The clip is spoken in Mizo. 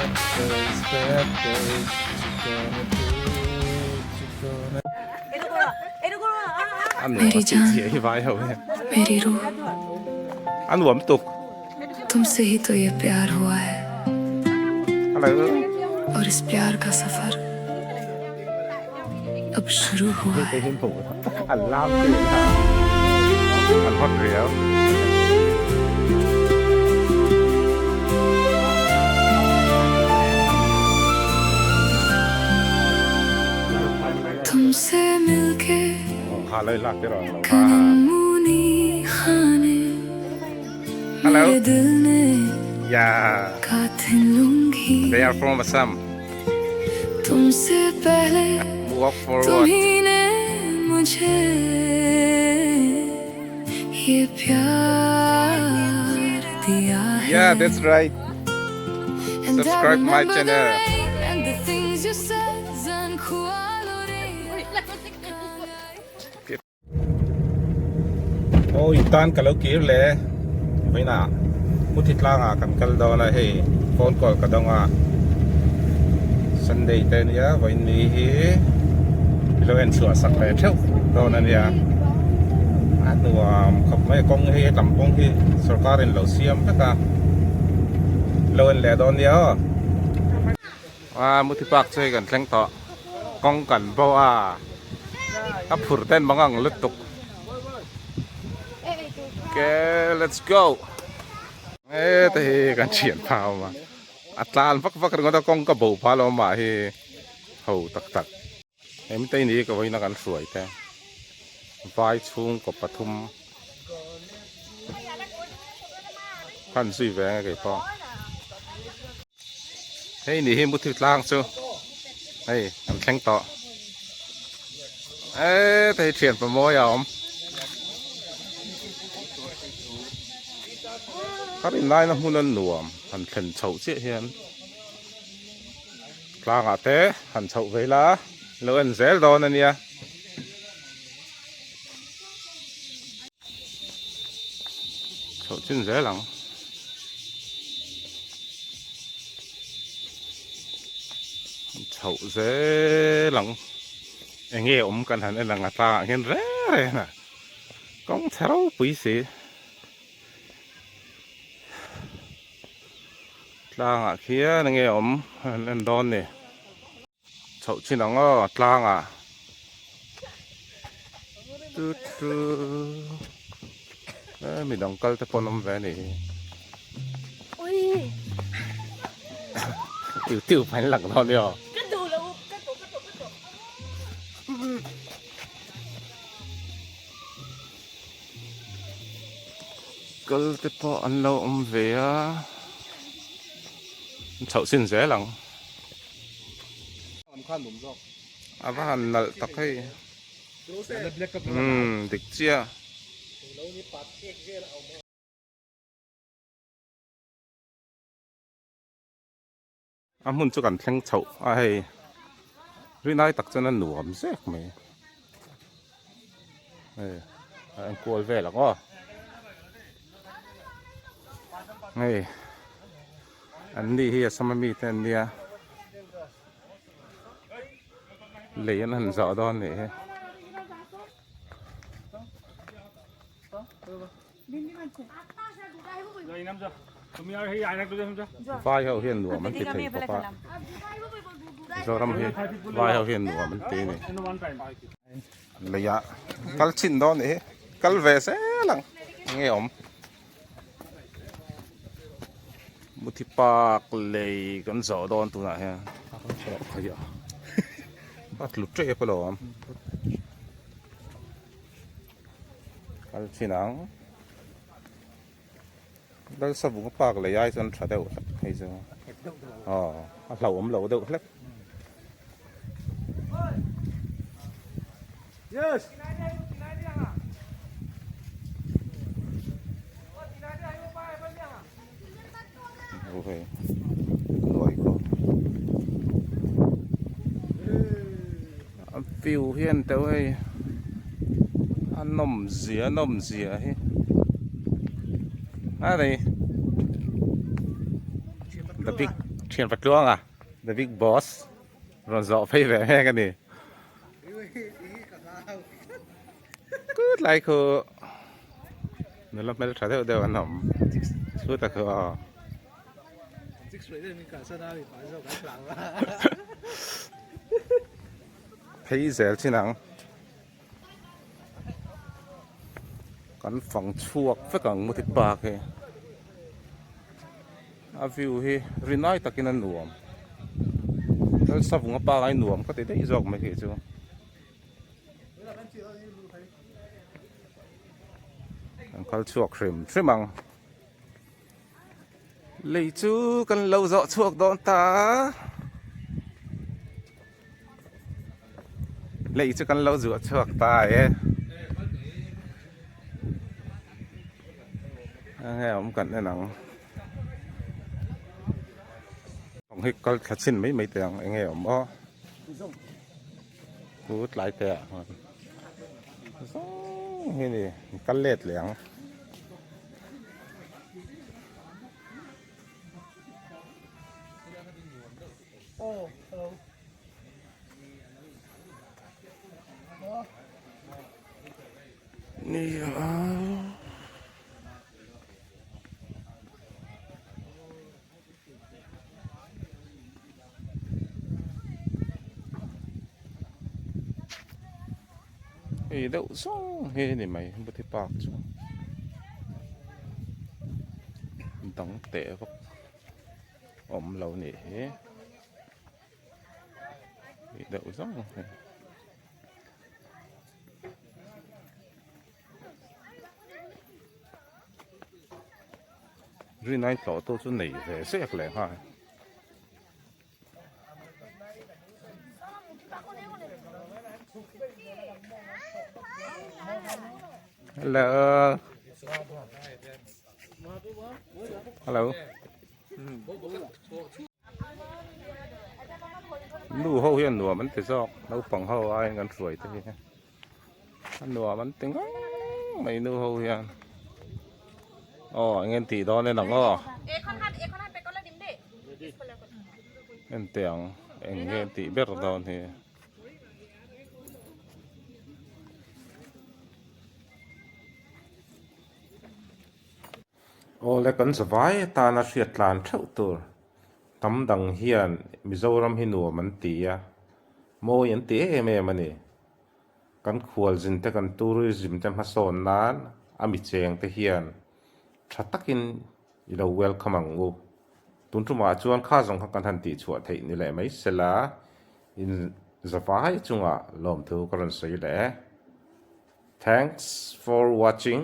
Bad days, bad days, what you gonna do, what you gonna A nuam a tih chiah hi vai ho hian. A nuam tuk. Hello. An lam tih kha an hot riau. Kha lo lak tir lo va. Hello. Yeah. They are from Assam. Walk forward. Yeah, that's right. Subscribe my channel. Aw in tan ka lo kir le vawiinah Muthi tlangah kan kal dawn a hei phone call ka dawng a Sunday te ania vawiin ni hi i lo en chhuah sak leh theuh dawn ania a nuam khawp mai a kawng hi hetlam kawng hi sorkar in lo siam vek a lo en leh dawn nia aw. A Muthi park chu hei kan thleng tawh kawng kan bo a a phur ten mang ang lutuk okay let's go heta hi kan thian phah a awm a a tlan vak vak ringawt a kawng ka bo phah lo mah hi ho tak tak hemi te ni ka vawiin a kan hruai te vai chhungkaw pathum khan zui ve ang e keipawh. Hei ni hi muthi tlang chu hei an thleng tawh e te hi thian pamawi a awm ka rin laina hmun a nuam han thlen chhoh chiah hian tlangah te han chhoh ve ila lo en zel dawn a nia. Chhoh chin zel ang. Chhoh zel ang. Enge awm kan han en ang a tlangah hian reng reng a. Kawng chhe ropui si. Tlangah khian enge awm han en dawn ni. Chhoh chin ang aw tlangah tut tut e midang kal te pawh an awm ve a nih hi youtube an lang dawn nia kal te pawh an lo awm ve a chhoh chin zel ang. A va han nalh tak hei umm dik chiah. A hmun chu kan thleng chhoh a hei rinai tak chuan a nuam zek mai hei a enkual vel ang aw hei. An ni hi Assam a mite an nia lei an han zawh dawn nih hi. Vai ho hian nuam an ti thei bawk a Mizoram hi vai ho hian nuam an ti a ni. Leiah kal chhin dawn nih hi kal ve zel ang enge awm. Muthi park lei kan zawh dawn tunah hian a tlu tep alawm kal chin ang Lalsavunga park lei ai chuan tha deuh hlek hei chu aw a hlauhawm lo deuh hlek. Yes. Okay. Nuai ko. A view hian teuh hei a nawm zia nawm zia hi a ni the big. Thian Patluanga the big boss rawn zawh phei ve mek a ni. Kut lai khu nula hmel tha deuh deuh an awm chutah khu aw. Phei zel chin ang. Kan fang chhuak vek ang muti park hi a view hi rinai takin a nuam Lalsavunga park ai nuam ka ti daih zawk mai khi chu. Kan kal chhuak hrim hrim ang. Lei chu kan lo zawh chhuak dawn ta. Lei chu kan lo zuah chhuak ta e. Enge awm kan en ang. Kawng hi kal thla chhin mai mai teh ang enge awm aw. Chu tlai te ah chuan zawng hi ni kal let leh ang. Nia. Hei deuh zawng hi a ni mai Buti park chu dang teh vak awm lo nih hi hei deuh zawng hi. Rinai tlawh tu chu nei ve zek leh nghal. Hello. Hello. Nu ho hian nuam an ti zawk naupang ho aiin kan hruai te hi. A nuam an ti ngang mai nu ho hian aw eng en tih dawn en ang aw en teh ang eng nge an tih ber dawn hi. Aw le kan zavai atana hriat tlan theuh tur tam dang hian Mizoram hi nuam an ti a mawi an ti em em a ni. Kan khualzin te kan tourism te hmasawn nan a mi cheng te hian tha takin i lo welcome ang u. Tun tumah chuan kha zawng kha kan han tihchhuah theih ni leh mai sela in zavai chungah lawmthu ka rawn sawi leh e. Thanks for watching.